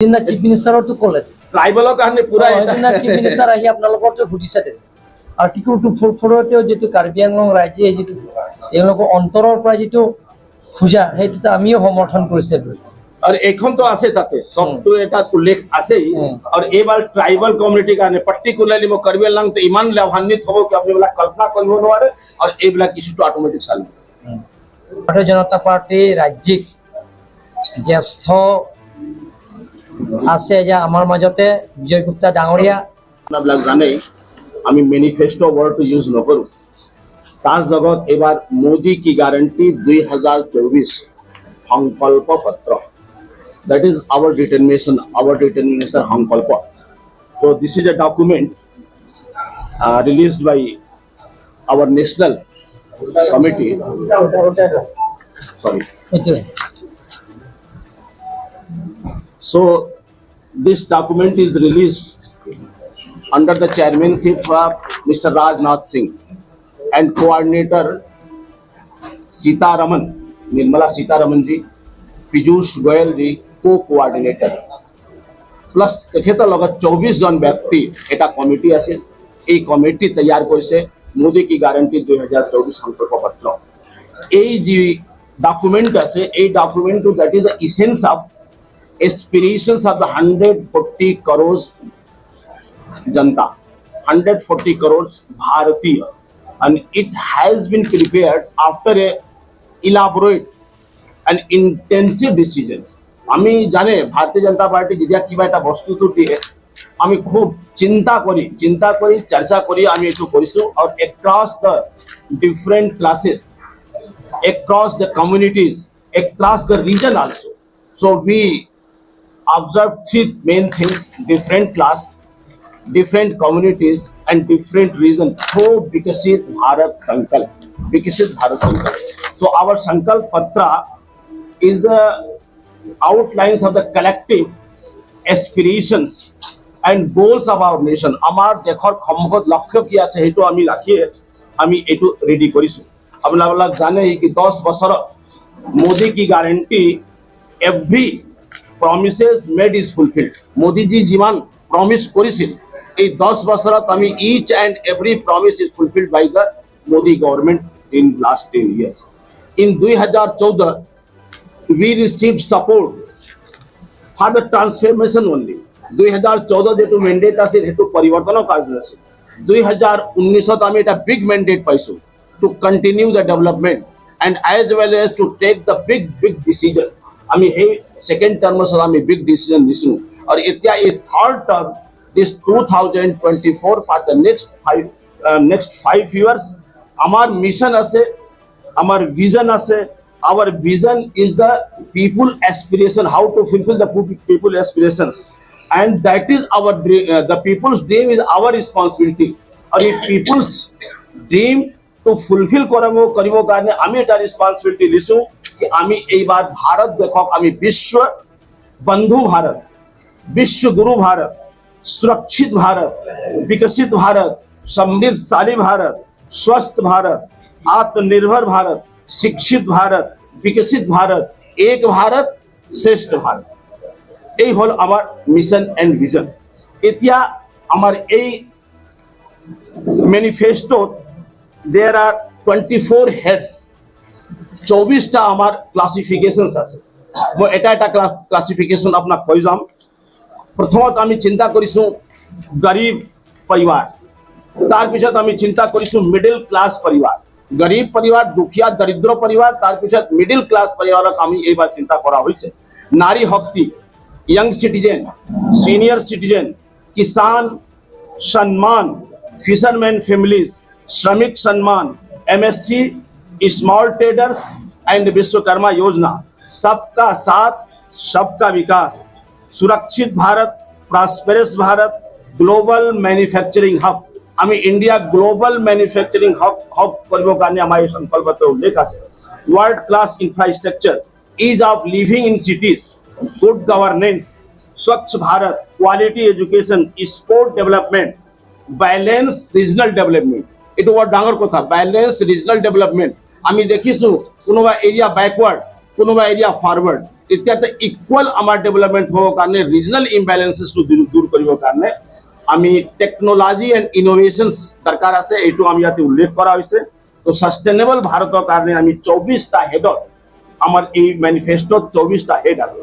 সেইদিনা চিফ মিনিষ্টাৰতো ক'লে। ট্ৰাইবেলৰ কাৰণে পুৰা এটা সেইদিনা চিফ মিনিষ্টাৰ আহি আপোনালোকৰতো সুধিছে। আৰ্টিকল 244তেও যিটো কাৰ্বি আংলং ৰাইজে যিটো তেওঁলোকৰ অন্তৰৰ পৰা যিটো খোজা, সেইটোতে আমিও সমৰ্থন কৰিছে। আৰু এইখনতো আছে, তাতে চবটো এটা উল্লেখ আছেই। আৰু এইবাৰ ট্ৰাইবেল কমিউনিটিৰ কাৰণে পাৰ্টিকুলাৰলি মই কাৰ্বি আংলংটো ইমান লাভান্বিত হ'ব কি আপুনি এইবিলাক কল্পনা কৰিব নোৱাৰে আৰু এইবিলাক ইছ্যুটো অট'মেটিক চালিব। ভাৰতীয় জনতা পাৰ্টীৰ ৰাজ্যিক জ্যেষ্ঠ আছে যে আমাৰ মাজতে বিজয় গুপ্তা ডাঙৰীয়া। আপোনাবিলাক জানেই, আমি মেনিফেষ্টো ৱৰ্ডটো ইউজ নকৰোঁ। তাৰ জগত এইবাৰ মোদী কি গ্যাৰাণ্টি 2024 সংকল্প পত্ৰ, that is our determination, our determination সংকল্প। So this is a document released by our national committee, sorry. এইটোৱে। So this document is released under the chairmanship of Mr. Rajnath Singh and coordinator Sitaraman, Nirmala Sitaraman ji, Piyush Goyal ji, co-coordinator. Plus তেখেতৰ লগত 24জন ব্যক্তি এটা committee আছিল। এই committee তৈয়াৰ কৰিছে মোদী কি গ্যাৰাণ্টি 2024 সংকল্প পত্ৰ। এই যি ডকুমেণ্ট আছে, এই ডকুমেণ্টটো that is the essence of aspirations of the 140 crores Janata, 140 crores Bharatiya, and it has been prepared after a elaborate and intensive decisions. আমি জানে, ভাৰতীয় জনতা পাৰ্টি যেতিয়া কিবা এটা বস্তুটো দিয়ে, আমি খুব চিন্তা কৰি চৰ্চা কৰি আমি এইটো কৰিছোঁ আৰু across the different classes, across the communities, across the region also. So we observe three main things: different class, different communities, and different region through Viksit Bharat Sankalp. Viksit Bharat Sankalp. So our Sankalp Patra is a outlines of the collective aspirations and goals of our nation. আমাৰ দেশৰ সন্মুখত লক্ষ্য কি আছে, সেইটো আমি ৰাখিয়ে আমি এইটো ৰেডি কৰিছোঁ। আপোনালোক জানে কি 10 বছৰত মোদী কি guarantee, every promises made is fulfilled. Modiji যিমান প্ৰমিছ কৰিছিল, এই 10 বছৰত আমি each and every promise is fulfilled by the Modi government in last 10 years. In 2014 we received support for the transformation only. 2014 যিটো মেণ্ডেট আছিল, সেইটো পৰিৱৰ্তনৰ কাৰ্য আছিল। 2019ত আমি এটা বিগ মেণ্ডেট পাইছোঁ to continue the development and as well as to take the big big decisions. আমি সেই ছেকেণ্ড টাৰ্মত আমি বিগ ডিচিজন নিছোঁ আৰু এতিয়া এই third term, this 2024, for the next 5 years আমাৰ মিছন আছে, আমাৰ ভিজন আছে। Our vision is the people aspiration, how to fulfill the people aspirations, and that is our dream. The people's dream is our responsibility. আৰু এই people's dream to fulfill কৰিব কাৰণে আমি এটা ৰেছপন্সিবিলিটি লৈছোঁ কি আমি এইবাৰ ভাৰত দেশক আমি বিশ্ব বন্ধু ভাৰত, বিশ্বগুৰু ভাৰত, সুৰক্ষিত ভাৰত, বিকশিত ভাৰত, সমৃদ্ধশালী ভাৰত, স্वस्थ ভাৰত, আত্মনিৰ্ভৰ ভাৰত, শিক্ষিত ভাৰত, বিকশিত ভাৰত, এক ভাৰত শ্ৰেষ্ঠ ভাৰত। এই হ'ল আমাৰ মিছন এণ্ড ভিজন। এতিয়া আমাৰ এই মেনিফেষ্টোত there are 24 heads. 24টা আমাৰ ক্লাছিফিকেশ্যনছ আছে। মই এটা এটা ক্লাছিফিকেশ্যন আপোনাক কৈ যাম। প্ৰথমত আমি চিন্তা কৰিছোঁ গৰীব পৰিবাৰ, তাৰপিছত আমি চিন্তা কৰিছোঁ মিডিল ক্লাছ পৰিবাৰ। গৰীব পৰিবাৰ, দুখীয়া দৰিদ্ৰ পৰিবাৰ, তাৰপিছত মিডিল ক্লাছ পৰিবাৰক আমি এইবাৰ চিন্তা কৰা হৈছে। নাৰী শক্তি, য়ং চিটিজেন, চিনিয়ৰ চিটিজেন, কিষাণ সন্মান, ফিশাৰমেন ফেমিলিজ, শ্ৰমিক সন্মান, MSME, small traders and Vishwakarma যোজনা, सबका साथ सबका विकास, সুৰক্ষিত Bharat, prosperous Bharat, global manufacturing hub. আমি ইণ্ডিয়া গ্লোবাল মেনুফেকচাৰিং হাব কৰিবৰ কাৰণে আমাৰ এই সংকল্পত উল্লেখ আছে। World class infrastructure, ease of living in cities, good governance, Swachh Bharat, quality education, sport development, balance regional development. এইটো বৰ ডাঙৰ কথা, বেলেঞ্চ ৰিজনেল ডেভেলপমেণ্ট। আমি দেখিছোঁ কোনোবা এৰিয়া বেকৱাৰ্ড কোনোবা এৰিয়া ফৰৱাৰ্ড। এতিয়াতে ইকুৱেল আমাৰ ডেভেলপমেণ্ট হ'বৰ কাৰণে, ৰিজনেল ইমবেলেঞ্চেছটো দূৰ কৰিবৰ কাৰণে আমি টেকন'লজি এণ্ড ইন'ভেশ্যনছ দৰকাৰ আছে। এইটো আমি ইয়াতে উল্লেখ কৰা হৈছে। তো ছাষ্টেইনেবল ভাৰতৰ কাৰণে আমি 24টা হেডত, আমাৰ এই মেনিফেষ্টত 24টা হেড আছে।